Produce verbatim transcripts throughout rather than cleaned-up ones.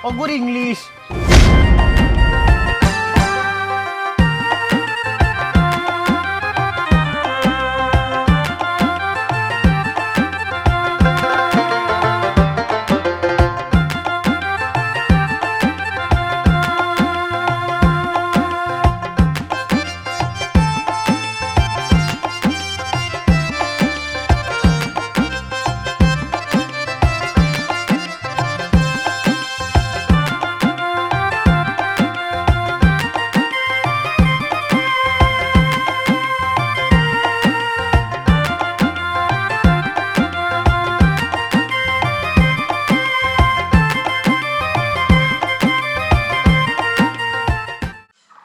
অগুর ইংলিশ।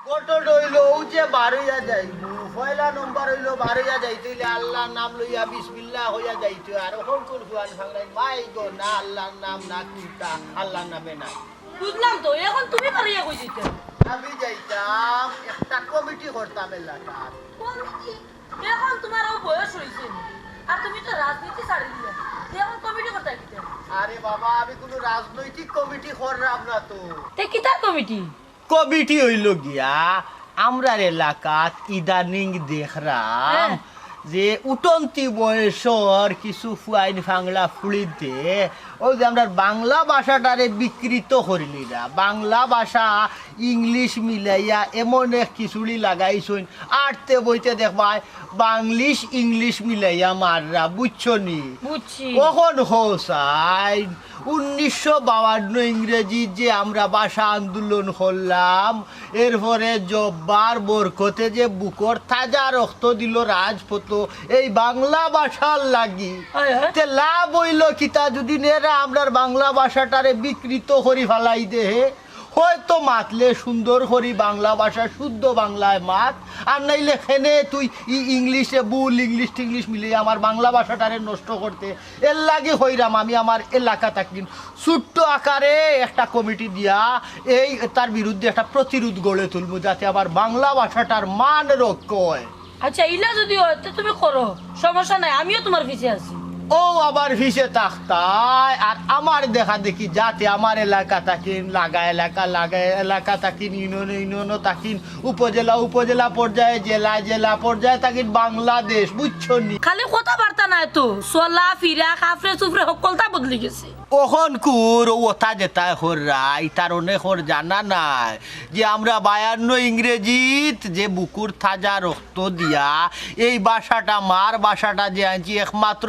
ঘটনা অইলো, অউ যে বারইয়া যাইবো, পয়লা নম্বর অইলো বারইয়া যাইতে অইলে আল্লার নাম লইয়া বিসমিল্লাহ কইয়া যাইতে অয়। আর অখন কুন ফুয়াইন ফাংলাইন, মাই গো, না আল্লার নাম, না কুন্তা, আল্লার নামে নাই। বুঝলাম তো, অখন তুমি বারইয়া কই যাইতায়? আমি যাইতাম, একটা কমিটি করতাম এলাকার। কমিটি? অখন তুমার অউ বয়স অইছে নি? আর তুমি তো রাজনীতি ছাড়ি দিলায়, তে অখন কমিটি করতায় কিতা? আরে বাবা, আমি কুনু রাজনৈতিক কমিটি কররাম না তো। তে কিতার কমিটি? কমিটি অইলো গিয়া, আমরার এলাকাত ইদানিং দেখরাম হ্যাঁ। যে উঠন্তি বয়সর কিছু ফুয়াইন ফাংলা ফুড়িন্তে অউ যে আমরার বাংলা ভাষাটারে বিকৃত করিলিরা, বাংলা ভাষা ইংলিশ মিলাইয়া এমন এক খিচুড়ি লাগাইছইন, আটতে বইতে দেখবায় বাংলিশ ইংলিশ মিলাইয়া মাররা, বুঝছো নি? বুঝছি। অখন কও চাইন, উনিশশো বাউান্ন ইংরেজিত যে আমরা ভাষা আন্দোলন করলাম, এরপরে জব্বার বরকতে যে বুকর তাজা রক্ত দিলো রাজপথো এই বাংলা ভাষার লাগি, হয়, হয়। তে লাভ অইলো কিতা যুদি এরা আমরার বাংলা ভাষাটারে বিকৃত করি ফালাই দেয়? হয়তো মাতলে সুন্দর করি বাংলা ভাষা, শুদ্ধ বাংলায় মাত, আর নাইলে কেনে তুই ই-, ইংলিশে ভুল, ইংলিশ টিংলিশ মিলে আমার বাংলা ভাষাটারে নষ্ট করতে। এরলাগি কইরাম আমি আমার এলাকা থাকিন ছোট্ট আকারে একটা কমিটি দিয়া এই তার বিরুদ্ধে একটা প্রতিরোধ গড়ে তুলমু, যাতে আমার বাংলা ভাষাটার মান রক্ষা অয়। আচ্ছা, ইলা যুদি অয়, তে তুমি করো, সমস্যা নাই, আমিও তুমার পিছে আছি। অউ আবার পিছে থাকতায়, আর আমার দেখা দেখি যাতে আমার এলাকা থাকিন, লাগা এলাকা, লাগা এলাকা থাকিন, ইউনিয়ন, ইউনিয়ন থাকিন, উপজেলা, উপজেলা পর্যায়ে, জেলা, জেলা পর্যায়ে থাকিন, বাংলাদেশ, বুঝছো নি? খালি কথাবার্তা নায় তো, চলা, ফিরা, কাফরে, চুফরে, হক্কলতা বদলি গেছে। অখনকুর অউ অতা যেতায় কররা, ইতার অনেকর জানা নাই যে আমরা বায়ান্ন ইংরেজিত যে বুকুর তাজা রক্ত দিয়া এই ভাষাটা, মার ভাষাটা যে আনছি, একমাত্র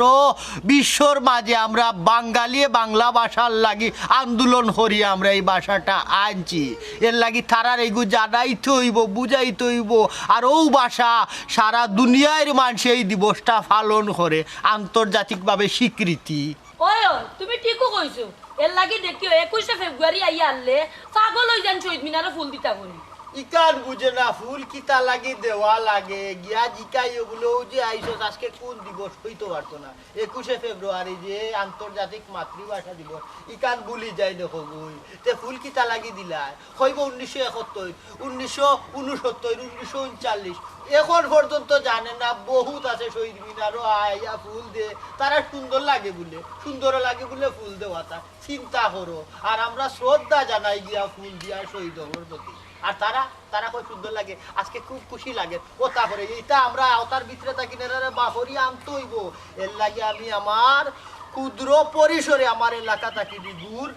বিশ্বর মাঝে আমরা বাঙালিয়ে বাংলা ভাষার লাগি আন্দোলন করি আমরা এই ভাষাটা আনছি। এরলাগি তারার এইগু জানাইতে অইবো, বুঝাইতে অইবো। আর অউ ভাষা সারা দুনিয়ার মানষে এই দিবসটা পালন করে, আন্তর্জাতিকভাবে স্বীকৃতি। ওই, ওই, তুমি ঠিকউ কইছো। এরলাগি দেখিও, একুশে ফেব্রুয়ারি আইয়া হারলে পাগল অইযাইন শহীদ মিনারো ফুল দিতা করি। ইখান বুঝে না, ফুল কিতা লাগি দেওয়া লাগে। গিয়া জিকাইও বুলে, "অউ যে আইছস, আজকে কুন দিবস?" কইতো পারতো না। একুশে ফেব্রুয়ারি যে আন্তর্জাতিক মাতৃভাষা দিবস, ইখান ভুলি যায় দেখো গই। তে ফুল কিতা লাগি দিলায়? কইবো উনিশশো একাত্তর, উনিশশো ঊনসত্তর, উনিশশো ঊনচল্লিশ, এখন পর্যন্ত জানে না। বহুত আছে শহীদ মিনারো আইয়া ফুল দে, তারার সুন্দর লাগে বুলে, সুন্দর লাগে বুলে ফুল দেওয়াটা। চিন্তা করো, আর আমরা শ্রদ্ধা জানাই গিয়া ফুল দিয়া শহীদ অকলর প্রতি। আর তারা, তারা কয় সুন্দর লাগে, আজকে খুব খুশি লাগে। অতা করে, ইটা আমরা অতার ভিতরে থাকি না, এরারে বাহরি আনতে অইবো। এরলাগি আমি আমার ক্ষুদ্র পরিসরে আমার এলাকা থাকি বিগুর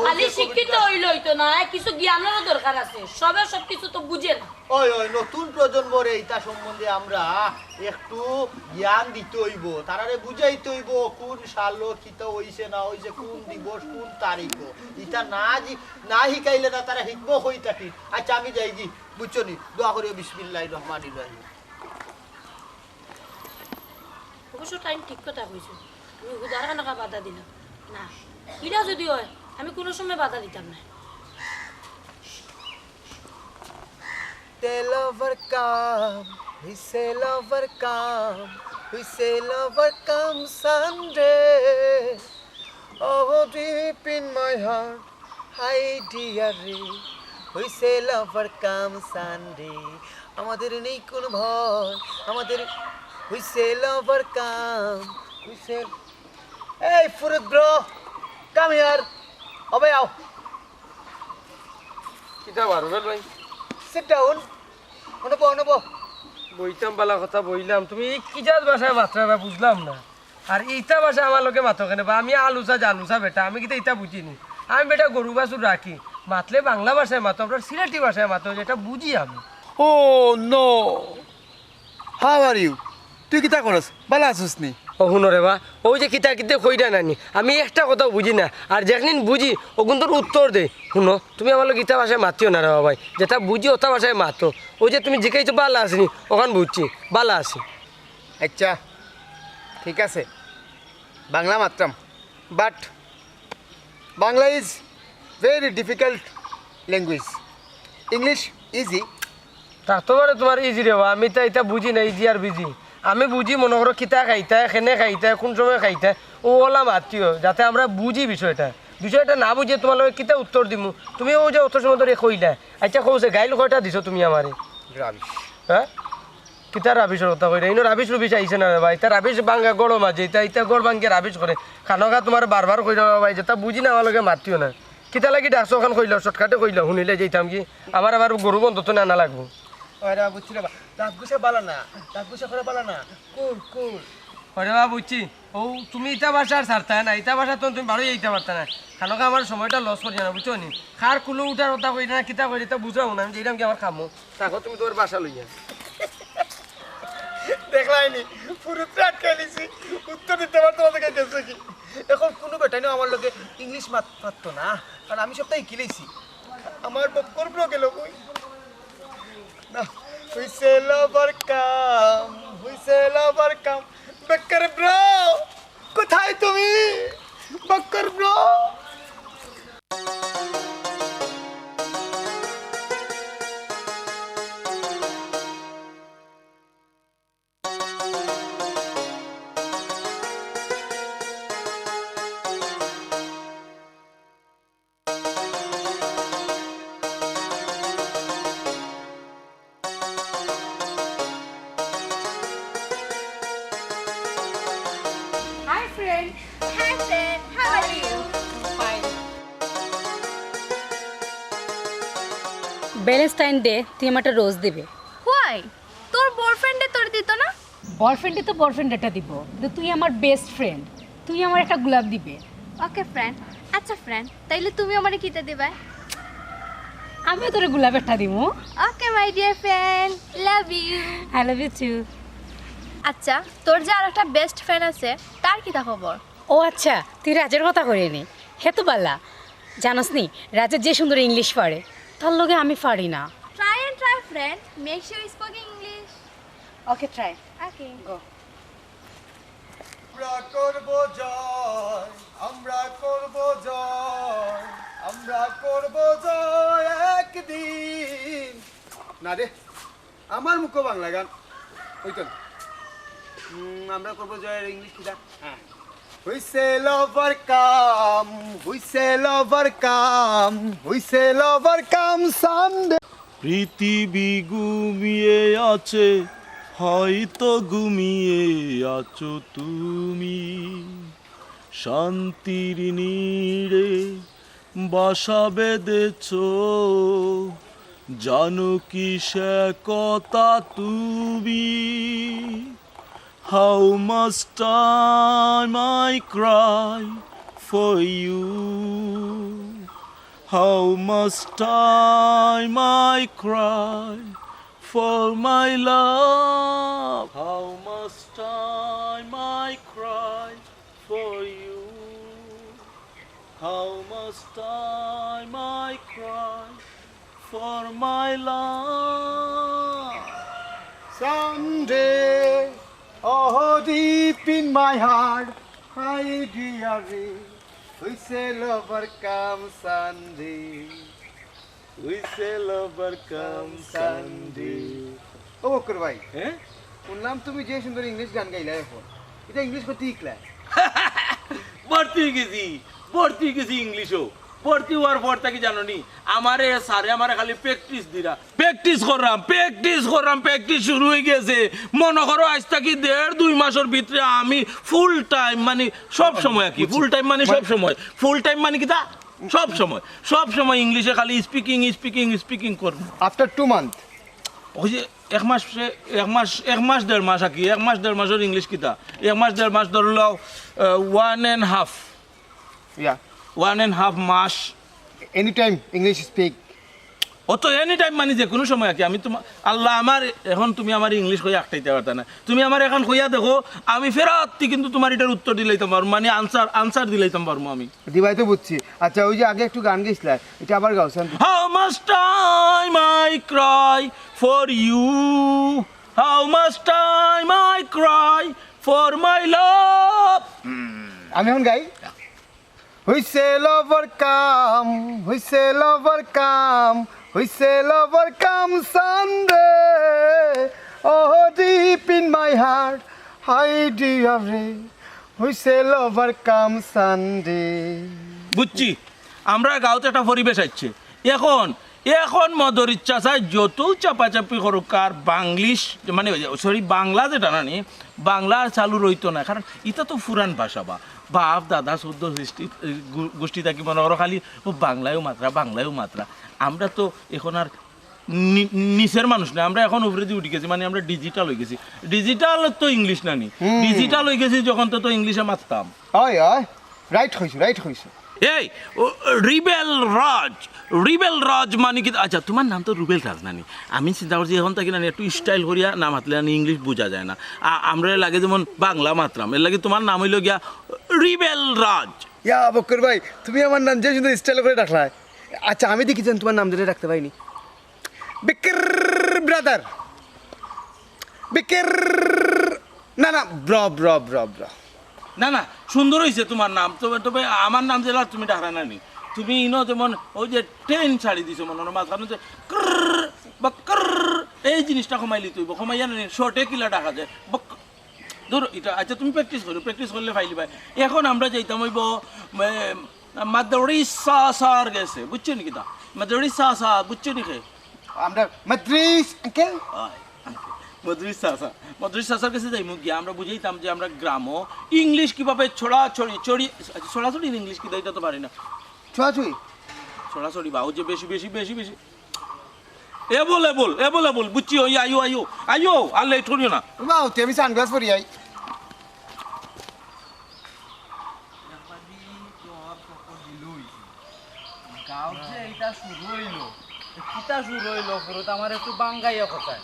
খালি শিক্ষিত অইলে অইতো না, কিছু জ্ঞানেরও দরকার আছে। সবে সব কিছু তো বুঝে না। ওই, ওই, নতুন প্রজন্মরে ইতা সম্বন্ধে আমরা একটু জ্ঞান দিতে অইবো, তারারে বুঝাইতে অইবো কোন সালো কিতা অইছে না অইছে, কোন দিবস, কোন তারিখো। ইতা না জি-, না হিকাইলে না তারা হিকবো কই থাকি। আচ্ছা, আমি যাইগি, বুঝছো নি? দোয়া করিও, বিসমিল্লাহির রহমানির রহিম। অবশ্য তাইন ঠিক কথা কইছইন, আমি হুদার খানোকা বাধা দিলাম না। ইটা যুদি অয়, আমি কুনু সময় বাধা দিতাম না। Tell overcome, we say overcome, we say overcome Sunday. Oh, deep in my heart, হায় ডিয়ারে, হুইসেল ওভারকাম সানডে। আমাদের নেই কোনো ভয়, আমাদের হুইসেল ওভারকাম, হুইসেল। এই ফুরুত ব্রো, কাম হিয়ার। ও ভাই, আও। কিতা বার, রুবেল ভাই? Sit down. অনো বও, অনো বও। বইতাম বালা কথা বইলাম, তুমি ই কি জাত ভাষায় মাতরায় বা বুঝলাম না। আর ইতা ভাষায় আমার লগে মাতো কেনে বা? আমি আলুচা জালুচা বেটা, আমি কিতা ইতা বুঝিনি? আমি বেটা গরু বাছুর রাখি, মাতলে বাংলা ভাষায় মাতো, আমরার সিলেটি ভাষায় মাতো, যেটা বুঝি আমি। Oh no! How are you? তুই কিতা করস? বালা আছস নি? ও হুনো রে বা, অউ যে কিতা কিতা কইরা নানি, আমি একটা কথাও বুঝি না। আর যেখানিন বুঝি, অগুন্তর উত্তর দেই। হুনো, তুমি আমার লগে ইতা ভাষায় মাতিও না রে বা ভাই, যেটা বুঝি অতা ভাষায় মাতো। অউ যে তুমি জিকাইছো বালা আছস নি, অখান বুঝছি, বালা আছি। আচ্ছা, ঠিক আছে, বাংলা Mataram, but Bangla is very difficult language. English easy. তা তো বারে তুমার ইজি রে বা, আমি তো ইতা বুঝি না, ইজি আর বিজি। আমি বুঝি মনো করো কিতা খাইতায়, কেনে খাইতায়, কুন সময় খাইতায়, অউ অলা মাতিও, যাতে আমরা বুঝি বিষয়টা। বিষয়টা না বুঝিয়া তুমার লগে কিতা উত্তর দিমু? তুমি অউ যে অত সময় ধরি কইলায়, আচ্ছা কও যে গাইল কয়টা দিছো তুমি আমারে? Rubbish. হ্যাঁ? কিতা rubbish-র কথা কইরা? ইনো rubbish রুবিশ আইছে না রে বা। ইতা rubbish ভাঙ্গা ঘরর মাঝে, ইতা, ইতা ঘর ভাঙ্গিয়া rubbish করে। খানোখা তুমারে বারবার কইরাম রে বা, যেটা বুঝি না আমার লগে মাতিও না। কিতা লাগি ডাকছো অখান কইলাও, shortcut-এ কইলাও, হুনিলে যাইতাম গি? আমার আবার গরু বন্দর থনে আনা লাগবো। ওরে বা, বুঝছি রে বা। দাঁত ঘষা বালা না, দাঁত ঘষা করা বালা না। কুল, কুল। ওরে বা, বুঝছি। অউ তুমি ইতা ভাষা আর ছাড়তায় না, ইতা ভাষা তো তুমি বারোই আইতা পারতায় না। খানোখা আমার সময়টা loss করিও না, বুঝছো নি? কার কুলো উঠার কথা কইরা না, কিতা কইরা, ইতা বুঝরাম না, আমি যাইরাম গি আমার কামো। থাকো তুমি তুমার ভাষা লইয়া। দেখলায়নি, ফুরুতরে আটকাইলিছি, উত্তর দিতে পারতো না, তাকে গেছে কি? অখন কুনু বেটাইনও আমার লগে English মাত-, মাততো না, কারণ আমি সবটা হিকিলিছি। আমার বক্কর bro গেল কই? না, হুইসেল ওভার কাম, হুইসেল ওভার কাম। বক্কর bro, কোথায় তুমি? Bakkar bro। Hi friend. Hi friend, how are you? Fine. Valentine Day তুই আমার একটা rose দিবে। Why? তোর boyfriend এ তোর দিত না? Boyfriend এ তো boyfriend এটা দিব, কিন্তু তুই আমার best friend, তুই আমার একটা গোলাপ দিবে। Okay friend। আচ্ছা friend, তাইলে তুমি আমারে কিতা দিবায়? আমিও তোরে গোলাপ একটা দিমু। Okay my dear friend, love you। I love you too। আচ্ছা, তোর যে আর একটা best friend আছে, তার কিতা খবর? ও আচ্ছা, তুই রাজের কথা কইরে নি। হে তো বালা। জানোস নি, রাজে যে সুন্দর English পারে, তার লগে আমি পারি না। Try and try friend, make sure you speak English। Okay, try। Okay। Go। আমরা করব জয়, আমরা করব জয়, আমরা করব জয় একদিন। না রে, আমার মুখো বাংলা গান অইতো না। উম, আমরা করব জয়ের English কিতা? হ্যাঁ। Whistle overcome, whistle overcome, whistle overcome someday। পৃথিবী ঘুমিয়ে আছে, হয়তো ঘুমিয়ে আছো তুমি। শান্তির নীড়ে বাসা বেঁধেছ, জানো কি সে কথা তুমি? How much time I cry for you. How much time I cry for my love. How much time I cry for you. How much time I cry for my love. Someday, oh, deep in my heart, my dearie, whistle overcome Sunday. Whistle overcome Sunday. ও বক্কর ভাই, হ্যাঁ? শুনলাম তুমি যে সুন্দর English গান গাইলা অখন, ইটা English করতে শিখলা? ভর্তি অই গেছি, ভর্তি অই গেছি English-ও। ভর্তি অওয়ার পর থাকি জানো নি, আমারে স্যারে আমারে খালি practice দিরা। Practice কররাম, practice কররাম, practice শুরু অই গেছে। মনো করো আইজ থাকি দেড় দুই মাসর ভিতরে আমি full time, মানে সব সময় আর কি, full time মানে সব সময়। Full time মানে কিতা? সব সময়, সব সময় ইংলিশে খালি স্পিকিং, স্পিকিং, স্পিকিং করবো। After two month. ওই যে এক মাস, এক মাস, এক মাস দেড় মাস আর কি, এক মাস দেড় মাসের ইংলিশ কিতা? এক মাস দেড় মাস ধরলাও, one and half, Yeah. One and half মাস। Anytime English speak. ও তো এনি টাইম, মানে যে কোনো সময় আর কি। আমি তোমার আল্লাহ আমার, এখন তুমি আমার ইংলিশ কইয়া আটকাইতে পারতা না। তুমি আমার এখন কইয়া দেখো, আমি ফেরাত্তি কিন্তু তোমার এটার উত্তর দিলাইতাম পারবো, মানে আনসার, আনসার দিলাইতাম পারবো আমি। দিবাই তো বুঝছি। আচ্ছা, ওই যে আগে একটু গান গেছিলা, এটা আবার গাও, শান্তি। How much time I cry for you, how much time I cry for my love. আমি এখন গাই। Whistle overcome, whistle overcome, whistle overcome Sunday. Oh, deep in my heart, hide your ray. Whistle overcome Sunday. বুঝছি, আমরা গাঁওতে একটা পরিবেশ আছে। এখন, এখন মদরিচ্ছা চাই যত চাপাচাপি করুক আর বাংলিশ, মানে সরি, বাংলা যেটা নানি, বাংলা আর চালু রইতো না, কারণ এটা তো পুরান ভাষা বা বাপ দাদা চৌদ্দ সৃষ্টি, গু- গোষ্ঠী থাকি মনে করো খালি ও বাংলায়ও মাতরা, বাংলায়ও মাতরা। আমরা তো এখন আর নি- নিচের মানুষ না, আমরা এখন উপরেদি উঠি গেছি, মানে আমরা ডিজিটাল হয়ে গেছি। ডিজিটাল তো ইংলিশ নানি, ডিজিটাল হয়ে গেছি যখন তো তো ইংলিশে মাততাম। হয় হয়, রাইট কইছো, রাইট কইছো। এই রিবেল রাজ, রিবেল রাজ মানে কি? আচ্ছা, তোমার নাম তো রুবেল রাজ নানি। আমি চিন্তা করছি এখন থাকি নানি একটু স্টাইল করিয়া নাম মাতলে নানি ইংলিশ বোঝা যায় না। আ- আমরা লাগে যেমন বাংলা মাতরাম, এর লাগে তোমার নাম হইল গিয়া রিবেল রাজ। ইয়া বক্কর ভাই, তুমি আমার নাম যে সুন্দর স্টাইল করে রাখলায়। আচ্ছা, আমি দেখি যেন তোমার নাম ধরে রাখতে পারিনি। বিক্র ব্রাদার, বিক্র, না না, ব্র ব্র ব্র ব্র। না না, সুন্দর হইছে তোমার নাম। তবে তবে আমার নাম যেলা তুমি ডাকরা না নি। তুমি ইনো যেমন ওই যে ট্রেন ছাড়ি দিছো মনে হয় মাঝখানে যে ক্রর বা ক্রর, এই জিনিসটা কমাইলি তুই কমাইয়া না নি, শর্টে কিলা ডাকা যায়। বক- ধরো এটা, আচ্ছা তুমি প্র্যাকটিস করো, প্র্যাকটিস করলে ফাইলি ভাই। এখন আমরা যাইতাম হইব মাদ্রিস সাসার গেছে, বুঝছো নি কিতা? মাদ্রিস সাসা বুঝছো নি খে? আমরা মাদ্রিস আঙ্কেল। আয়, আঙ্কেল। মদ্রিস চাচা, মদ্রিস চাচার কাছে যাইমু গিয়া আমরা বুঝাইতাম যে আমরা গ্রামও ইংলিশ কিভাবে ছড়াছড়ি, ছড়ি, আচ্ছা, ছড়াছড়ি ইংলিশ কিতা, এটা তো পারি না। ছুয়াছুই। ছড়াছড়ি বা ও যে বেশি বেশি বেশি বেশি। এবল এবল এবল এবল, বুঝছি, ওই আইও আইও আইও, আর লেট করিও না। বাবা, তুই আমি সানগ্লাস পরি আই। গাঁও যে এটা শুরু হইলো, কিতা শুরু হইলো, ফেরত আমার একটু বাঙ্গাইয়া কথায়।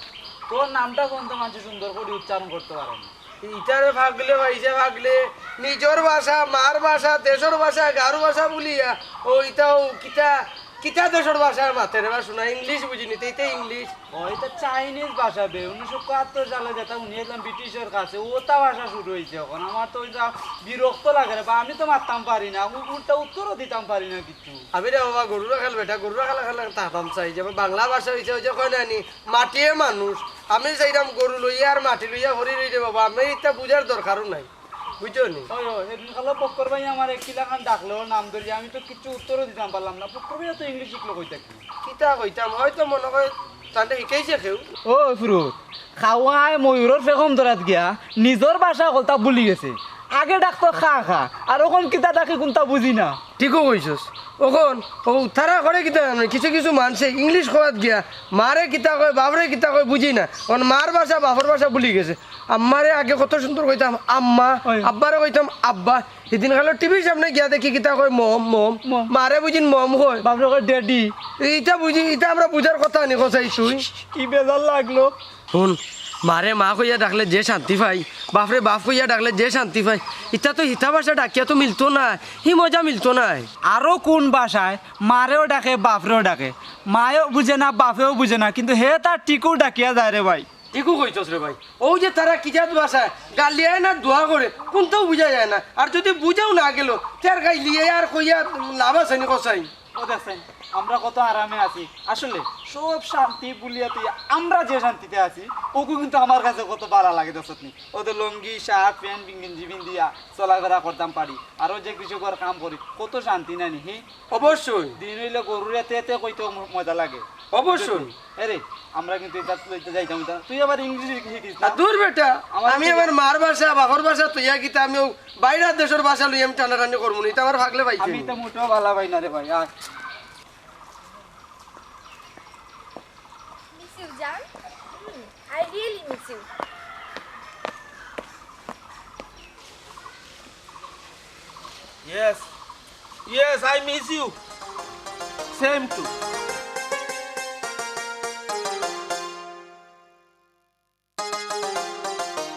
তোর নামটা পর্যন্ত মানুষ সুন্দর করে উচ্চারণ করতে পারে না। ইটারে ফাগলে পাইছে ফাগলে, নিজর ভাষা, মার ভাষা, দেশর ভাষা, গারো ভাষা বলিয়া, ও ইটাও কিতা, কিতা দেশর ভাষা মাতে রে বা শোনা, ইংলিশ বুঝিনি, তে ইতে ইংলিশ। ও, এটা চাইনিজ ভাষা বে, উনিশশো একাত্তর সালে যেটা উনি এলাম ব্রিটিশর কাছে, ওটা ভাষা শুরু হইছে এখন। আমার তো ওইটা বিরক্ত লাগে রে বা, আমি তো মারতাম পারি না, উ-, উল্টা উত্তরও দিতাম পারি না কিচ্ছু। আমি রে বাবা গরু রাখাল বেটা, গরু রাখাল রাখাল থাকতাম চাই, যে বাংলা ভাষা হইছে, ওই যে কয় না নি, মাটিয়ে মানুষ। আমি চাইতাম গরু লইয়া আর মাটি লইয়া হরি রই রে বাবা, আমি এটা বুঝার দরকারও নাই, বুঝছো নি? ওই, ওই, এদিন কালো বক্কর ভাই আমার এক কিলাখান ডাকলো, নাম ধরি, আমি তো কিচ্ছু উত্তরও দিতাম পারলাম না। বক্কর ভাই তো ইংলিশ শিখলো কই থাকি? কিতা কইতাম, হয়তো মনে হয় তাহলে শিখাইছে কেউ। ও ফুরুত, খাওয়ায় ময়ূরর ফেখম ধরাত গিয়া নিজর ভাষা কলতা ভুলি গেছে। আগে ডাকতো খা খা, আর অখন কিতা ডাকে কুনতা বুঝি না। ঠিকও কইছস। অখন ও তারা করে কিতা জানো, কিছু কিছু মানষে ইংলিশ কওয়াত গিয়া মারে কিতা কয়, বাপরে কিতা কয় বুঝি না। অখন মার ভাষা, বাপর ভাষা ভুলি গেছে। আম্মারে আগে কত সুন্দর কইতাম আম্মা, ওই। আব্বারে কইতাম আব্বা। হিদিন কালো টিভির সামনে গিয়া দেখি কিতা কয় মম, মম। মম। মারে বুঝিন মম কয়। বাপরে কয় ড্যাডি। ইটা বুঝি, ইটা আমরা বুঝার কথা নি কছাই তুই। কি বেজার লাগলো। হুন, মারে মা কইয়া ডাকলে যে শান্তি পাই, বাপরে বাপ কইয়া ডাকলে যে শান্তি পাই, ইটা তো হিতা ভাষা ডাকিয়া তো মিলতো না, হি মজা মিলতো না। আরো কোন ভাষায় মারেও ডাকে, বাপরেও ডাকে, মায়েও বুঝে না, বাপেও বুঝে না, কিন্তু হে তার ঠিকও ডাকিয়া যায় রে ভাই। ঠিকও কইছস রে ভাই, ও যে তারা কি জাত ভাষায় গালিয়ায় না দোয়া করে, কোনটাও বুঝা যায় না। আর যদি বুঝাও না গেল, তার গাইলিয়ে আর কইয়া লাভ আছে নি কছাই? ও দেখছেন, আমরা কত আরামে আছি। আসলে সব শান্তি ভুলিয়া তুই আমরা যে শান্তিতে আছি, ওগু কিন্তু আমার কাছে কত ভালা লাগে, দেখছত নি? ও তো লুঙ্গি, শার্ট, প্যান্ট, গেঞ্জি পিন্দিয়া চলাফেরা করতাম পারি, আর ও যে কৃষকর কাম করি, কত শান্তি নানি, হি? অবশ্যই। দিন অইলে গরুরে তে তে কইতেও ম-, মজা লাগে। অবশ্যই। এরে, আমরা কিন্তু ইতা লইতে যাইতাম, ইতা। তুই আবার ইংলিশ শিখ-, শিখিস না। আর দূর বেটা, আমার আমি কি আমার মার ভাষা, বাপর ভাষা, তুই আর কিতা, আমি ও বাইরের দেশর ভাষা লই আমি টানাটানি করবো না, ইতা আমার ভাগলে পাইছি আমি আমি। তো মোটেও ভালা পাই না রে ভাই, আর Miss you, জান। হুম, I really miss you. Yes. Yes, I miss you. Same too.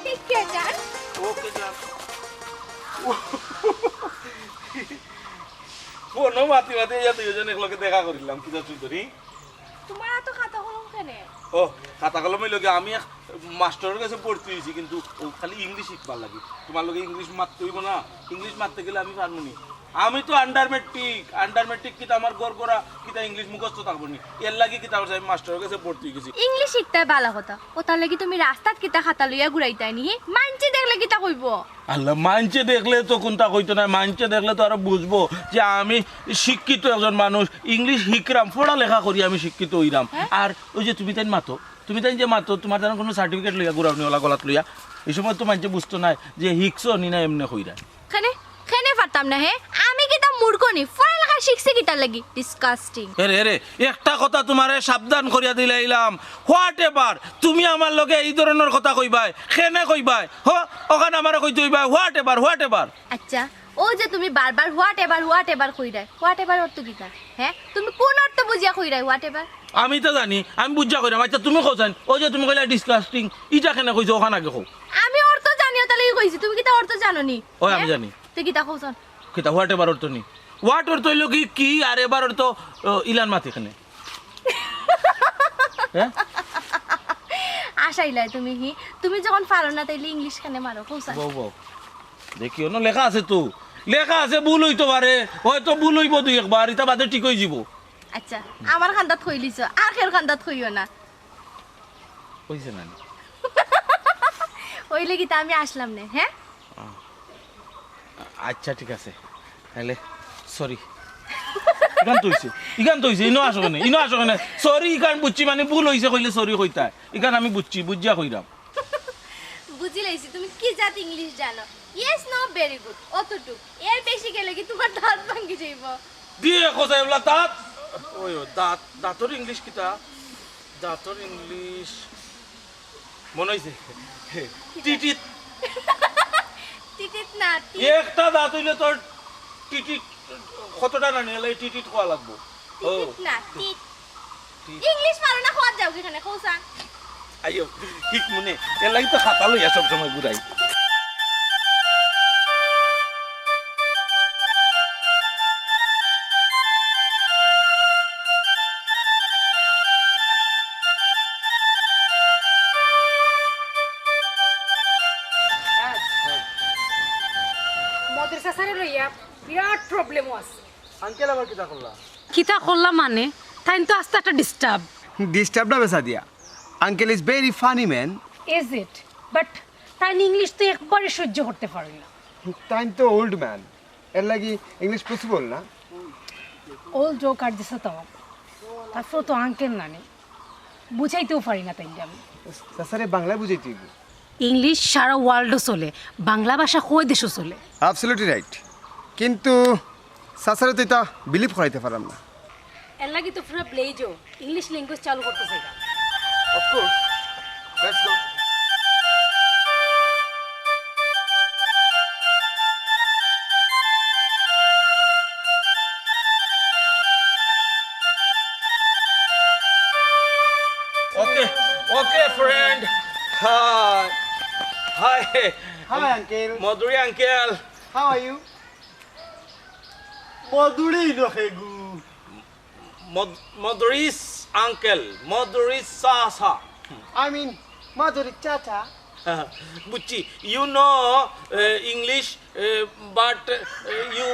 Take care, জান। ওকে, জান। ফোনো মাতি মাতি ইয়া দুইজন একলগে দেখা করিলাম, কিতা চৌধুরী? তোমার অত খাতা কলম কেনে? ও, খাতা কলম অইলো গি, আমি এক মাস্টরর কাছে ভর্তি অইছি, কিন্তু ও খালি ইংলিশ শিখবার লাগি। তোমার লগে ইংলিশ মাততে অইবো না? ইংলিশ মাততে গেলে আমি পারমু নি। আমি তো under matric, under matric কিতা আমার গড়গড়া কিতা ইংলিশ মুখস্থ থাকবো নি? এর লাগি কিতা করছি, আমি মাস্টরর কাছে ভর্তি অই গেছি। ইংলিশ শিখতায় ভালা কথা, অতার লাগি তুমি রাস্তাত কিতা খাতা লইয়া ঘুরাইতায় নি? মাইনষে দেখলে কিতা কইবো? আল্লাহ, মাইনষে দেখলে তো কুনতা কইতো নায়, মাইনষে দেখলে তো আরো বুঝবো যে আমি শিক্ষিত একজন মানুষ, ইংলিশ শিখরাম, পড়ালেখা করি আমি শিক্ষিত অইরাম। হ্যাঁ? আর ওই যে তুমি তাইন মাতো, তুমি তাইন যে মাতো, তোমার যেন কোনো সার্টিফিকেট লইয়া ঘুরাও নি, ওলা গলাত লইয়া, এই সময় তো মাইনষে বুঝতো নায় যে হিকছো নি না এমনে কইরা। কেনে, কেনে পারতাম না, হে? আমি কিতা মূর্খ নি? পড়ালেখা শিখছি কিতার লাগি? Disgusting. এরে, এরে, একটা কথা তোমারে সাবধান করিয়া দিলাইলাম। Whatever, তুমি আমার লগে এই ধরনর কথা কইবায়, কেনে কইবায়? হ, অখান আমারে কইতে অইবায়, whatever, whatever. আচ্ছা, ও যে তুমি বারবার whatever, whatever কইরায়, whatever অর্থ কিতা? হ্যাঁ? তুমি কোন অর্থ বুঝিয়া কইরায় whatever? আমি তো জানি, আমি বুঝিয়া কইরাম। আচ্ছা, তুমি কও চাইন, ওই যে তুমি কইলা disgusting, ইটা কেনে কইছো, অখান আগে কও। আমি অর্থ জানি, অতার লাগি কইছি। তুমি কিতা অর্থ জানো নি? ওই আমি হ্যাঁ? জানি। তে কিতা কও চাইন? কিতা whatever অর্থ নি? What অর্থ অইলো কি, কি, আর এবার অর্থ, ও, ইলান মাতি কেনে? হ্যাঁ? আসাইলায় তুমি, হি? তুমি যখন পারো না, তাইলে ইংলিশ কেনে মারো, কও চাইন? বউ, বউ। দেখিও না, লেখা আছে তো। লেখা আছে, ভুল অইতো পারে। হয়তো ভুল অইবো দুই একবার, ইতা বাদে ঠিক অইযিবো। আচ্ছা, আমার কান্দাত কইলিছো, আর কেউর কান্দাত কইও না। কইছে না নি? অইলে কিতা আমি আসলাম নে, হ্যাঁ? আচ্ছা, ঠিক আছে। তাইলে sorry। ইখান তো অইছে, ইখান তো অইছে, ইনো আসো কেনে, ইনো আসো কেনে। Sorry, ইখান বুঝছি, মানে ভুল অইছে কইলে sorry কইতায়। ইখান আমি বুঝছি, বুঝিয়া কইরাম। বুঝিলাইছি, তুমি কি জাত ইংলিশ জানো? Yes, no, very good, অতটুক। এর বেশি গেলে কি তোমার দাঁত ভাঙ্গি যাইবো? দিয়ে খোঁজা এবলা দাঁত। ওই ও, দাঁত, দাঁতর ইংলিশ কিতা? দাঁতর ইংলিশ মনে অইছে। টিটিত। টিটিত না, টিট। একটা দাঁত অইলে তোর টিটিত কতটা না নিলে টিটিত কওয়া লাগবো। ও। টিটিত না, টিট। টিট। ইংলিশ পারো না, কওয়াত যাও কিখানে, কও চাইন। আইও, ঠিক মনে। এর লাগি তো খাতা লইয়া সব সময় ঘুরাই। মদুর চাচারে লইয়া বিরাট problem-ও আছে। আঙ্কেল আবার কিতা করলা? কিতা করলা মানে? তাইন তো আস্তা একটা disturb। Disturb না বেচা দিয়া। Uncle is very funny man. Is it? But তাইন ইংলিশ তো একবারে সহ্য করতে পারে না। তাইন তো old man, এর লাগি ইংলিশ possible না। Old হোক আর যেতা হোক, তারপর তো আঙ্কেল নানি, বুঝাইতেও পারি না তাইনরে আমি। চাচারে বাংলায় বুঝাইতে অইবো। ইংলিশ সারা world-ও চলে, বাংলা ভাষা কয় দেশো চলে। Absolutely right, কিন্তু চাচারে তো ইতা believe করাইতে পারলাম না। এর লাগি তো পুরা ভিলেজো ইংলিশ language চালু করতে চাইরা। Of course. Let's go. Okay, okay, friend. Hi. Hi. Hi, uncle. Madhuri uncle. How are you? Madhuri নহে গু। মদ-, মধুরীস uncle, মধুরীস চাচা। I mean, মধুরী চাচা। বুঝছি, you know, uh, English, uh, but, uh, you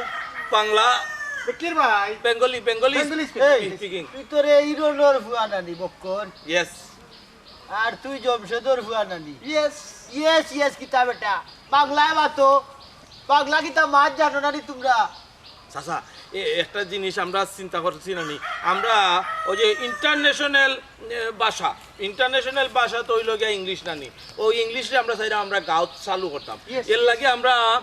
Bangla বেকির ভাই। Bengali, Bengali Bengali speaking. speaking. তুই তোরে ইরনর ফুয়া নানি বক্কর, Yes. আর তুই জমশেদর ফুয়া নানি। ইয়েস। ইয়েস ইয়েস কিতা বেটা, বাংলায় মাতো। বাংলা কিতা মাত জানো না নি তোমরা? চাচা, এ-, একটা জিনিস আমরা চিন্তা করছি না নি, আমরা ওই যে ইন্টারন্যাশনাল ভাষা, ইন্টারন্যাশনাল ভাষা তো অইলো গিয়া ইংলিশ না নি, ওই ইংলিশরে আমরা চাইরা আমরা গাঁওত চালু করতাম। Yes. এর লাগি আমরা, আ-,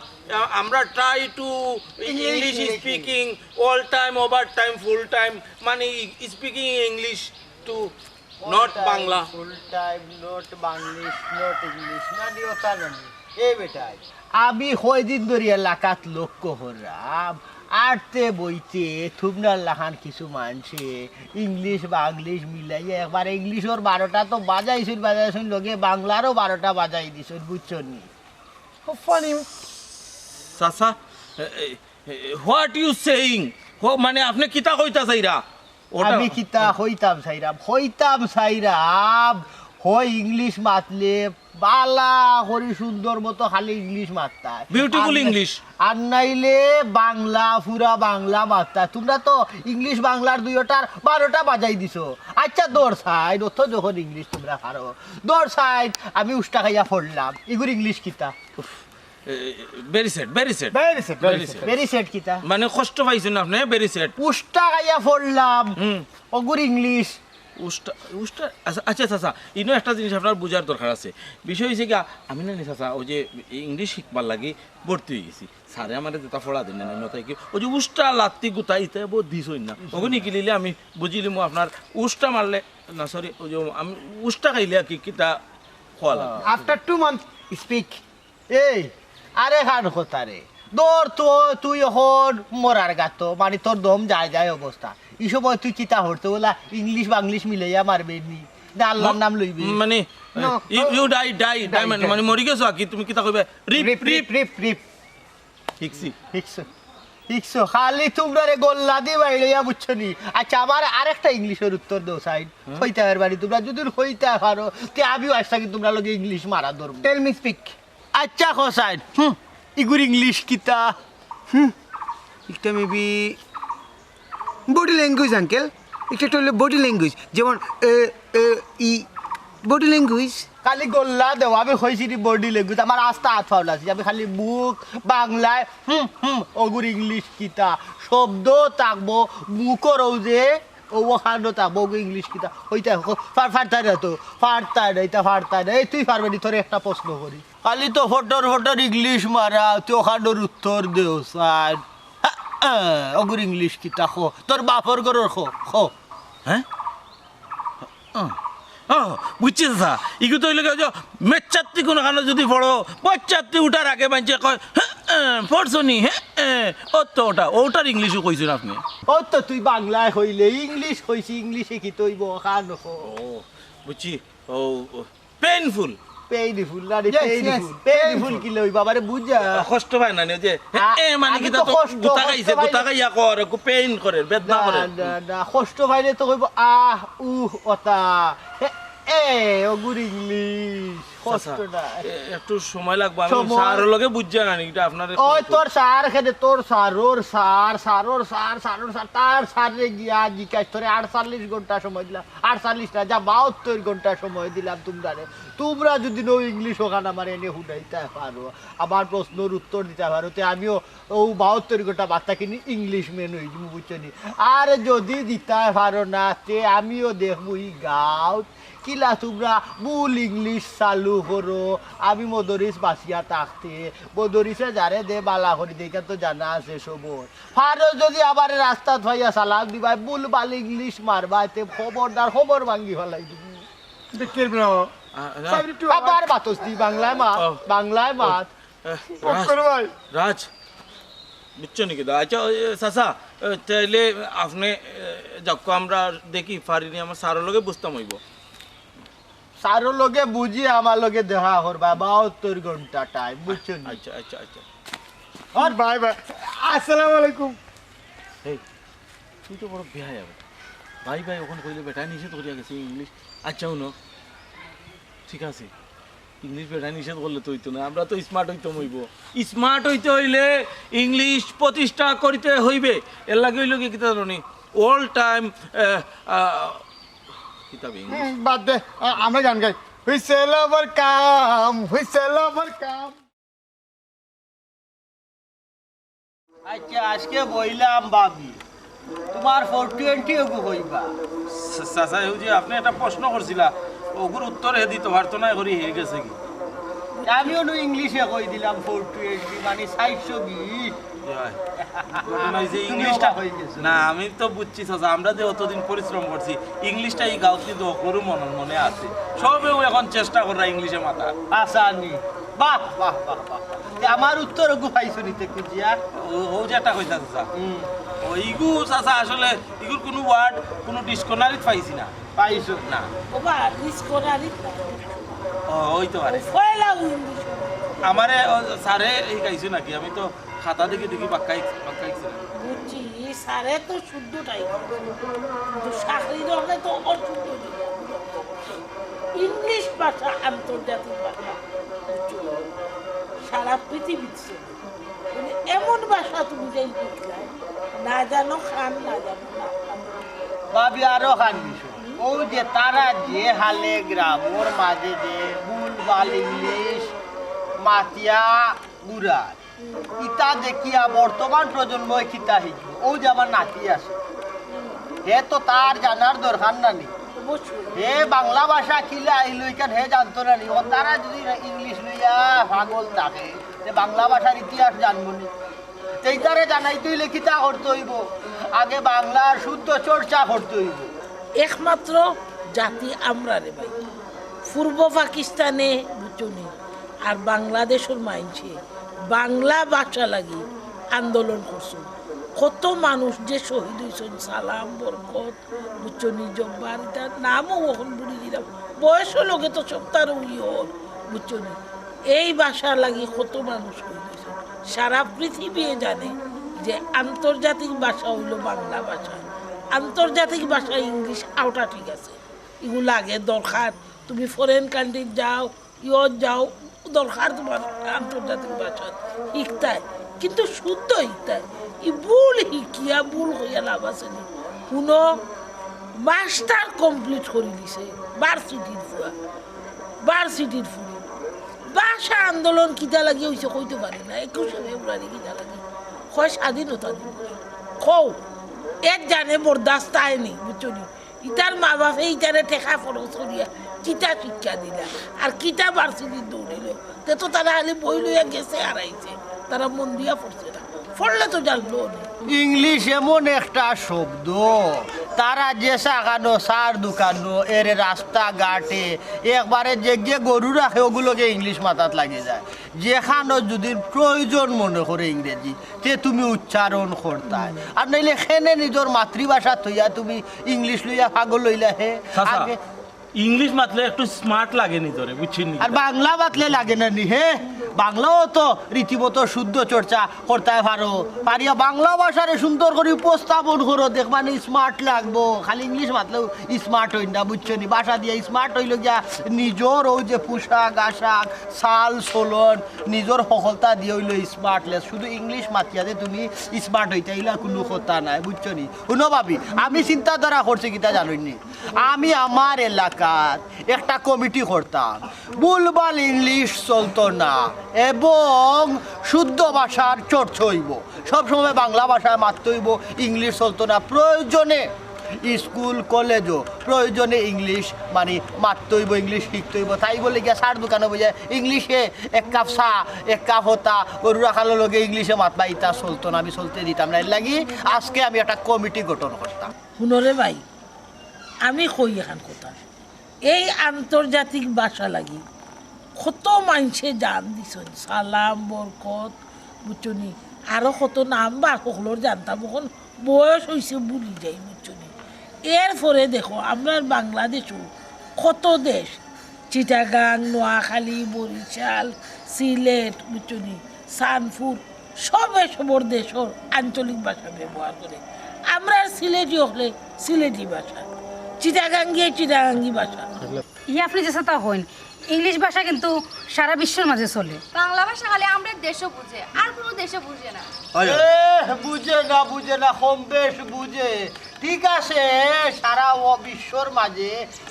আমরা try to English, English English, speaking all time, over time, full time, মানে speaking English to not Bangla. Full time not Banglish, not English, না নি ওটা না নি। এ বেটাই, আমি কয়দিন ধরি এলাকাত লক্ষ্য করলাম, আটতে বইতে তুমরার লাখান কিছু মানষে ইংলিশ বাংলিশ মিলাইয়া একবারে ইংলিশর বারোটা তো বাজাইছইন, বাজাইছইন, লগে বাংলারও বারোটা বাজাই দিছইন, বুঝছো নি? How funny. চাচা, what you saying? মানে আপনে কিতা কইতা চাইরা? ওটা- আমি কিতা কইতাম চাইরাম, কইতাম চাইরাম, হয় ইংলিশ মাতলে বালা করি সুন্দর মতো খালি ইংলিশ মাততায়। Beautiful আর না- English. আর নাইলে বাংলা, পুরা বাংলা মাততায়। তোমরা তো ইংলিশ বাংলার দুইটার বারোটা বাজাই দিছো। আচ্ছা, দর সাইড, অত যখন ইংলিশ তোমরা পারো, দর সাইড, আমি উষ্টা খাইয়া পড়লাম, ইগুর ইংলিশ কিতা? Very sad, very sad. Very sad, very Very sad. sad. Very set কিতা? মানে কষ্ট পাইছইন আপনে, very sad. উষ্টা খাইয়া পড়লাম, হুম। অগুর ইংলিশ। উষ্টা, উষ্টা, আচ্ছা, আচ্ছা, চাচা, ইনো একটা জিনিস আপনার বুঝার দরকার আছে। বিষয় হইছে গিয়া, আমি না নি চাচা, ওই যে ইংলিশ শিখবার লাগি ভর্তি হয়ে গেছি, স্যারে আমারে যেটা পড়া দিন না, আমি ওটাই কি, ওই যে উষ্টা লাত্তি গুতা ইতে বো দিছইন না, ওগুনি গিলিলে আমি বুঝিলিমু আপনার উষ্টা মারলে, না, সরি, ওই যে আমি উষ্টা খাইলে আর কি, কিতা খোয়া লাগে। After two months, speak. এই, আরে খান কথা রে, দর তো তুই এখন মরার গাতো, মানে তোর দম যায় যায় অবস্থা। এই সময় তুই কিতা হরতে বলা, ইংলিশ বাংলিশ মিলাইয়া মারবে নি, না আল্লাহর নাম লইবি? মানে, No. you, you die, die, die, Die, মানে, die. মানে মরি গেছো আর কি, তুমি কিতা কইবে? রিপ, Rip, রিপ, rip, rip, rip. হিকছি। হিকছো, হিকছো, খালি তোমরা রে গোল্লা দি বাইড়িয়া, বুঝছো নি? আচ্ছা, আমার আরেকটা ইংলিশর উত্তর দেও সাইড। কইতা পারবানি তোমরা, যদি কইতা পারো, তে আমিও আজ থাকি তোমরা লগে ইংলিশ মারা ধরবো। Tell me, speak. আচ্ছা, কো সাইড, হুম, ইগুর ইংলিশ কিতা? হুম, এটা maybe body language, uncle. এটা একটা হলো body language, যেমন এ, এ, ই, body language. খালি গোল্লা দেও, আমি কইছি নি body language, আমার আস্তা হাত ফাউল আছে, আমি খালি মুখ বাংলায়, হুম, হুম, অগুর ইংলিশ কিতা? শব্দ থাকবো, মুখর ও যে, ও ওখানো থাকবো, অগুর ইংলিশ কিতা? ওইটা হ-, ফার-, ফারতায় না তো, ফারতায় না, এটা ফারতায় না। এই তুই পারবে নি, তোরে একটা প্রশ্ন করি। খালি তো ফটর ফটর ইংলিশ মারা, তুই ওখানোর উত্তর দেও, স্যার। হ্যাঁ, হ্যাঁ, অগুর ইংলিশ কিতা খ? তোর বাপর ঘরর খ, খ। হ্যাঁ? ও, ও, বুঝছি চাচা। ইগু তো হইলে গিয়া যে মেচ্চাত্তি কোনো কানো যদি পড়ো, পচ্চাত্তি উঠার আগে মানষে কয়, হ্যাঁ, হ্যাঁ, পড়ছো নি, হ্যাঁ, হ্যাঁ, ও তো ওটা, ওটার ইংলিশও কইছইন আপনে। ও তো তুই বাংলায় কইলে, ইংলিশ কইছি, ইংলিশে কিতা অইবো, খান খ। ও, বুঝছি। ও, ও, painful. Painful, না রে, Yes, yes, painful। Painful painful. কিলা অইবো, আরে বুঝা। কষ্ট পায় না নি যে, আ-, এ, মানে আমি কিতা তো তো কষ্ট, গুতা কষ্ট খাইছে, পাই গুতা না। খাইয়া কর, একটু পেইন করে, বেদনা না, করে। না, না, কষ্ট পাইলে তো কইবো, আহ, উহ, অতা। এ, এ, অগুর ইংলিশ, কষ্ট চাচা, না। এ, একটু সময় লাগবো, আমি সময়- স্যারর লগে বুঝা না নি, এটা আপনার ওই তোর স্যার খেদে, তোর স্যার, ওর স্যার, স্যার, ওর স্যার, স্যার, ওর স্যার, তার স্যাররে গিয়া জিজ্ঞাস করে আটচল্লিশ ঘন্টা সময় দিলাম, আটচল্লিশ না, যা বাহাত্তর ঘন্টা সময় দিলাম তোমরারে। তোমরা যদি নও ইংলিশ ওখান আমার এনে হুনাইতা পারো, আমার প্রশ্নর উত্তর দিতা পারো, তে আমিও ও বাহাত্তর ঘন্টা বাদ থাকি নি ইংলিশ ম্যান অই যিমু, বুঝছো নি? আর যদি দিতা পারো না, তে আমিও দেখমু ই গাঁওত কিলা তোমরা ভুল ইংলিশ চালু করো। আমি মদরিছ বাঁচিয়া থাকতে, মদরিছে যারে দে বালা করি দে, ইখান তো জানা আছে সবর। পারো যদি আমারে রাস্তাত পাইয়া সালাম দিবায়, ভুল-ভাল ইংলিশ মারবায়, তে খবরদার খবর ভাঙ্গি ফালাই দিমু। Bekir bro. আ, না। Sorry to আবার মাতস দি, বাংলায় মাত, ও। বাংলায় মাত। এ, বক্কর ভাই. রাজ, বুঝছো নি কিতা? আচ্ছা, ওই, এ, চাচা, এ, তাইলে আপনে, এ, যাউক্কা, আমরা দেখি পারি নি, আমার স্যারর লগে বুঝতাম অইবো। স্যারর লগে বুঝি, আমার লগে দেখা করবা, বাহাত্তর ঘন্টা টাইম, বুঝছো নি? আচ্ছা, আচ্ছা, আচ্ছা। Bye bye. আসসালামু আলাইকুম. এই, তুই তো বড় বেহায়া বেটা। ভাই ভাই ওখান কইলে বেটা নিষেধ করিয়া গেছে ইংলিশ। আচ্ছা, হুনো, ঠিক আছে, ইংলিশ বেটা নিষেধ করলে তো অইতো না, আমরা তো স্মার্ট অইতাম অইবো। স্মার্ট অইতে অইলে ইংলিশ প্রতিষ্ঠা করিতে অইবে। এর লাগি অইলো কি, কিতা জানো নি? অল টাইম কিতাব ইংলিশ। হুম, বাদ দে, আ- আমরা গান গাই। হুইসেল আবার কাম, হুইসেল আবার কাম। আচ্ছা, আজকে বইলাম ভাবি, তোমার ফোর টোয়েন্টি ওগু কইবা? চাচা, অউ যে আপনে একটা প্রশ্ন করছিলা, ওগুর উত্তর হে দিতো পারতো নায় করি হে গেছেগি। আমি অনু ইংলিশে কই দিলাম ফোর টোয়েন্টি, মানে চাইরশো বিশ। ঘটনা অইছে তুমি ইংলিশটা অবাক হয়ে গেছো। না, আমি তো বুঝছি চাচা, আমরা যে অতদিন পরিশ্রম করছি, ইংলিশটা ই গাউত কিন্তু অকরু মনর মনে আছে। সবেউ এখন চেষ্টা কররা ইংলিশে মাতার। আসানি। বাহ, বাহ, বাহ, বাহ। তে আমার উত্তর ওগু পাইছো নিতে খুঁজিয়া? ও- অউ যে একটা কইতা চাচা, হুম, ও ইগু চাচা আসলে ইগুর কুনু ওয়ার্ড কুনু ডিকশনারিত পাইছি না। পাইছো। না। ওবা, ডিকশনারি। ও, অইতো পারে। পয়লা ইংলিশ। আমারে ও, স্যারে ই গাইছে নাকি? আমি তো খাতা দেখি দেখি বাক্কা ইক- বাক্কা ইকছি না। বুঝছি, স্যারে তো শুদ্ধটাই। কিন্তু চাকরি দরকার তো অশুদ্ধ। ইংলিশ ভাষা আন্তর্জাতিক ভাষা। বুঝছো? সারা পৃথিবীতে চলে। মানে এমন ভাষা তুমি যাই শিখলায়, না জানো খান, না জানো না খান। ভাবি আরো খান বিষয়। অউ যে তারা যে হালে গ্রামর মাঝে যে ভুলভাল ইংলিশ মাতিয়া ঘুরার, ইতা দেখিয়া বর্তমান প্রজন্ময় কিতা শিখবো? অউ যে আমার নাতি আছে, হে তো তার জানার দরকার না নি। অবশ্যই। হে বাংলা ভাষা কিলা আইলো ইখান হে জানতো না নি। ও তারা যদি ইংলিশ লইয়া পাগল থাকে, তে বাংলা ভাষার ইতিহাস জানবো নি। তে ইতারে জানাইতে অইলে কিতা করতে অইবো? আগে বাংলার শুদ্ধ চর্চা করতে অইবো। একমাত্র জাতি আমরা রে ভাই। পূর্ব পাকিস্তানে, বুঝছো নি, আর বাংলাদেশর মাইনষে বাংলা ভাষা লাগি আন্দোলন করছইন। কত মানুষ যে শহীদ অইছইন, সালাম, বরকত, বুঝছো নি, জব্বার, ইতার নামও অখন ভুলি গেলাম। বয়সর লগে তো সবতার অই অর, বুঝছো নি। এই ভাষা লাগি কত মানুষ শহীদ অইছইন। সারা পৃথিবী জানে যে আন্তর্জাতিক ভাষা অইলো বাংলা ভাষা। আন্তর্জাতিক ভাষা ইংলিশ অউটা ঠিক আছে, ইগু লাগে দরকার। তুমি ফরেন কান্ট্রিত যাও, ইয়ত যাও, দরকার তোমার আন্তর্জাতিক ভাষা শিখতায়, কিন্তু শুদ্ধ শিখতায়। ই ভুল শিখিয়া ভুল কইয়া লাভ আছে নি? হুনো, মাস্টার কমপ্লিট করি দিছে ভার্সিটির ফুয়া, ভার্সিটির ফুরি। ভাষা আন্দোলন কিতা লাগি অইছে কইতো পারি না, একুশে ফেব্রুয়ারি কিতা লাগি? কয় স্বাধীনতা দিবস। কও, এর জানে বরদাস্ত অয় নি, বুঝছো নি? ইতার মা বাপে ইতারে টেকা খরচ করিয়া কিতা শিক্ষা দিলা, আর কিতা ভার্সিটিত দৌড়িল? তে তো তারা খালি বই লইয়া গেছে আর আইছে, তারা মন দিয়া পড়ছে না, পড়লে তো জানলো না। ইংলিশ এমন একটা শব্দ, তারা যে সাগানো, সার দোকানো, এরে রাস্তাঘাটে, একবারে যেগিয়ে গরু রাখে, ওগুলোকে ইংলিশ মাথাত লাগি যায়। যেখানো যদি প্রয়োজন মনে করে ইংরেজি, তে তুমি উচ্চারণ করতায়। আর নাইলে খেনে নিজর মাতৃভাষা থইয়া তুমি ইংলিশ লইয়া পাগল অইলা হে। চাচা, আগে ইংলিশ মাতলে একটু স্মার্ট লাগে নিজরে, বুঝছইন নি? আর বাংলা মাতলে লাগে না নি হে? বাংলাও তো রীতিমতো শুদ্ধ চর্চা করতায় পারো। পারিয়া বাংলা ভাষারে সুন্দর করি উপস্থাপন করো, দেখবা নি স্মার্ট লাগবো। খালি ইংলিশ মাতলেও স্মার্ট অইন না, বুঝছো নি? ভাষা দিয়া স্মার্ট অইলো গিয়া নিজর অউ যে পোশাক আশাক, চাল চলন, নিজর হকলতা দিয়া অইলো স্মার্টলেস। শুধু ইংলিশ মাতিয়া যে তুমি স্মার্ট অইতায়, ইলা কুনু কথা নায়, বুঝছো নি? হুনো ভাবি, আমি চিন্তাধারা করছি কিতা জানইন নি? আমি আমার এলাকাত একটা কমিটি করতাম, ভুলভাল ইংলিশ চলতো না এবং শুদ্ধ ভাষার চর্চা অইবো। সবসময় বাংলা ভাষায় মাততে অইবো, ইংলিশ চলতো না। প্রয়োজনে স্কুল কলেজও প্রয়োজনে ইংলিশ, মানে, মাততে অইবো, ইংলিশ শিখতে অইবো। তাই বলে গিয়া সার দোকানো বইয়া ইংলিশে এক কাপ চা, এক কাপ হতা, গরু রাখালর লগে ইংলিশে মাতবা, ইতা চলতো না, আমি চলতে দিতাম না। এর লাগি আজকে আমি একটা কমিটি গঠন করতাম। হুনো রে ভাই, আমি কই এখান কথা, এই আন্তর্জাতিক ভাষা লাগি কত মাইনষে জান দিছইন, সালাম, বরকত, বুঝছো নি, আরো কত নাম বা হকলর জানতাম, অখন বয়স অইছে ভুলি যাই, বুঝছো নি। এরপরে দেখো, আমরার বাংলাদেশও কত দেশ, চিটাগাং, নোয়াখালী, বরিশাল, সিলেট, বুঝছো নি, চানপুর, সবে সবর দেশর আঞ্চলিক ভাষা ব্যবহার করে। আমরার সিলেটি অকলে সিলেটি ভাষা, চিটাগাঙ্গিয়ে চিটাগাঙ্গি ভাষা। ই আপনি যে কথা কইন, ইংলিশ ভাষা কিন্তু সারা বিশ্বর মাঝে চলে। বাংলা ভাষা খালি আমরার দেশো বুঝে, আর কুনু দেশো বুঝে না। এ, বুঝে না, বুঝে না, কম বেশ বুঝে। ঠিক আছে, সারা ও বিশ্বর মাঝে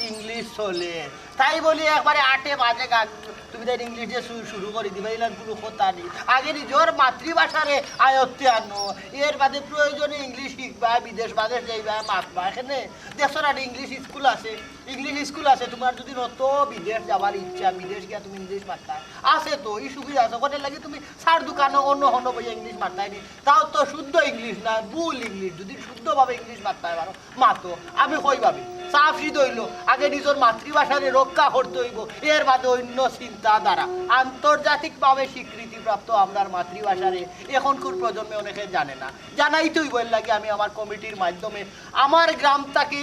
ইংলিশ চলে, তাই বলি একবারে আটে বাজে গান তুমি তাই ইংলিশ দিয়ে শু-, শুরু করি দিবা, ইলান কুনু কথা নেই। আগে নিজর মাতৃভাষারে আয়ত্তে আনো, এর বাদে প্রয়োজনে ইংলিশ শিখবা, বিদেশ বাদেশ যাইবা, মাতবা। এখানে দেখছো না, ইংলিশ স্কুল আছে, ইংলিশ স্কুল আছে। তোমার যদি নত বিদেশ যাবার ইচ্ছা, বিদেশ গিয়া তুমি ইংলিশ মাততায়, আছে তো, ই সুবিধা আছে। ওখানে লাগি তুমি চার দোকানো অন্য হনো বইয়া ইংলিশ মাততায় নি, তাও তো শুদ্ধ ইংলিশ না, ভুল ইংলিশ। যদি শুদ্ধভাবে ইংলিশ মাততায় পারো, মাতো। আমি কই ভাবি, সাফ সিধা অইলো, আগে নিজর মাতৃভাষারে রক্ষা করতে অইবো, এর বাদে অন্য চিন্তাধারা। আন্তর্জাতিকভাবে স্বীকৃতিপ্রাপ্ত আমরার মাতৃভাষারে এখনকুর প্রজন্মে অনেকে জানে না, জানাইতে অইবো। এর লাগি আমি আমার কমিটির মাধ্যমে আমার গ্রাম থাকি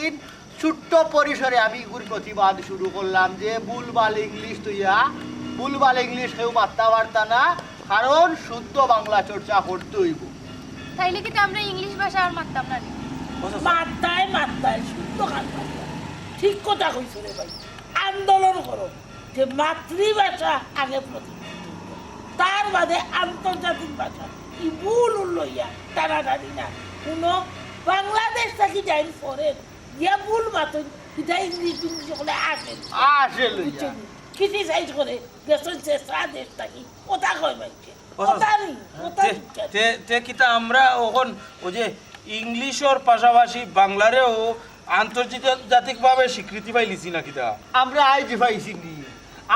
ছোট্ট পরিসরে আমি এগুর প্রতিবাদ শুরু করলাম যে ভুলভাল ইংলিশ তুইয়া, ভুলভাল ইংলিশ কেউ মাততা পারতা না, কারণ শুদ্ধ বাংলা চর্চা করতে অইবো। তাইলে কিন্তু আমরা ইংলিশ ভাষা আর মাততাম না নি। মাততায়, মাততায়, শুদ্ধ খান মাততায়। ঠিক কথা কইছো রে ভাই, আন্দোলন করো যে মাতৃভাষা আগে প্রতিষ্ঠিত অইবো, তার বাদে আন্তর্জাতিক ভাষা। ই ভুল লইয়া টানাটানি না। হুনো, বাংলাদেশ থাকি যাইন ফরেন, গিয়া ভুল মাতইন, ইটা ইংলিশ টিংলিশ হকলে আসে না। আসে লইয়া। বুঝছইন নি? ক্রিটিসাইজ করে, গেছইন চেষ্টা দেশ থাকি, কথা কয় মাইনষে। কথা নি, কথা তে, তে, তে কিতা আমরা অখন ওই যে ইংলিশর পাশাপাশি বাংলারেও আন্তর্জাতিকভাবে স্বীকৃতি পাইলিছি না কিতা? আমরা আইজ পাইছি নি,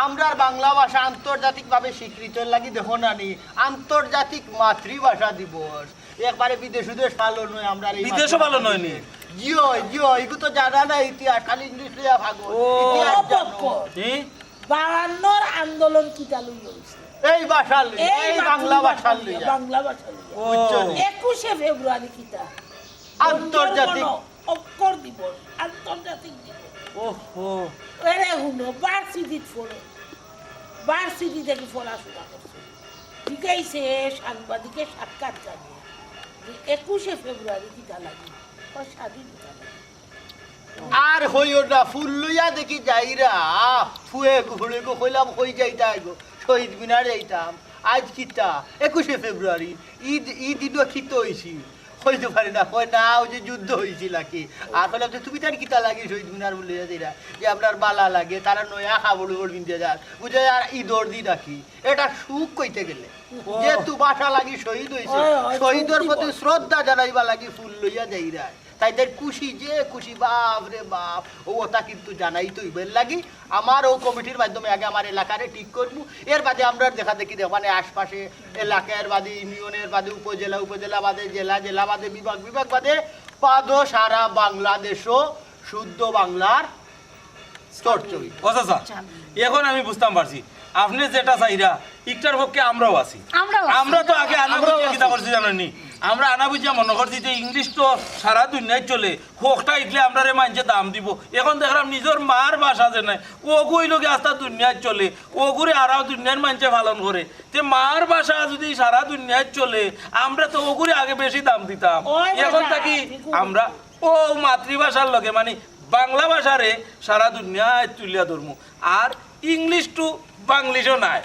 আমরার বাংলা ভাষা আন্তর্জাতিকভাবে স্বীকৃতির লাগি দেখো না নি, আন্তর্জাতিক মাতৃভাষা দিবস, একবারে বিদেশ উদেশ পালন অয়, আমরার এই বিদেশও মাতৃভাষা পালন অয় নি? দিবস। জি অয়, জি অয়, এগু তো জানা না ইতিহাস, খালি ইংলিশ লইয়া ভাগো। ও। ইতিহাস জানো। জি? বায়ান্নর আন্দোলন কিতা লইয়া অইছে? এই ভাষা লইয়া, এই এই বাংলা মাতৃভাষা ভাষা লইয়া, লইয়া। বাংলা ভাষা লইয়া। ও। বুঝছো নি? একুশে ফেব্রুয়ারি কিতা? আন্তর্জাতিক। বন্ধর গণ অক্ষর দিবস, আন্তর্জাতিক দিবস। ওহো। এরে হুনো, ভার্সিটিত পড়ো, ভার্সিটি থাকি পড়াশোনা করছো, জিগাইছে সাংবাদিকে সাক্ষাৎকার দিয়া যে একুশে ফেব্রুয়ারি কিতা লাগি, ও স্বাধীনতা লাগি। আর কইও না, ফুল লইয়া দেখি যাইরা, ফুয়ে গুফুড়ে গো কইলাম কই যাইতা গো, শহীদ মিনার যাইতাম। আইজ কিতা? একুশে ফেব্রুয়ারি, ইদ, ইদ ইনো কিতা অইছি? কইতে পারি না, কয় না, ওই যে যুদ্ধ অইছিল আর কি। আর কইলাম যে তুমি তার কিতা লাগি শহীদ মিনার বুলে যাইরা, যে আমরার বালা লাগে, তারা নয়া কাপড় উপর পিন্দিয়া যার, বুঝা যার ইদর দিন আর কি। এটা সুখ কইতে গেলে। যেহেতু ভাষা লাগি শহীদ অইছে, অয়, অয়, শহীদর প্রতি শ্রদ্ধা জানাইবার লাগি ফুল লইয়া যাইরা। তাইন তাইন খুশি যে খুশি, বাপ রে বাপ, ও ওটা কিন্তু জানাইতে অইবো। এর লাগি আমার ও কমিটির মাধ্যমে আগে আমার এলাকারে ঠিক করমু, এর বাদে আমরা দেখা দেখি দেখ, মানে আশপাশে এলাকা, এর বাদে ইউনিয়ন, এর বাদে উপজেলা, উপজেলা বাদে জেলা, জেলা বাদে বিভাগ, বিভাগ বাদে পাদো সারা বাংলাদেশও শুদ্ধ বাংলার চর্চা অইবো। ও চাচা, এখন আমি বুঝতাম পারছি, আপনে যেটা চাইরা, ইকটার পক্ষে আমরাও আছি। আমরাও আছি। আমরা তো আগে আনা বুঝিয়া কিতা করছি জানইন নি? আমরা আনা বুঝিয়া মনো করছি যে ইংলিশ তো সারা দুনিয়াত চলে, হকটা ইকলে আমরারে মাইনষে দাম দিবো। এখন দেখরাম নিজর মার ভাষা যে নাই, অগু অইলো গি আস্তা দুনিয়াত চলে, অগুরে আরাও দুনিয়ার মাইনষে পালন করে। তে মার ভাষা যুদি সারা দুনিয়াত চলে, আমরা তো অগুরে আগে বেশি দাম দিতাম। ওই এখন বাবা, থাকি ঠিক আছে। আমরা ও মাতৃভাষার লগে মানে বাংলা ভাষারে সারা দুনিয়াত তুলিয়া ধরমু। আর ইংলিশ টু বাংলিশও নাই।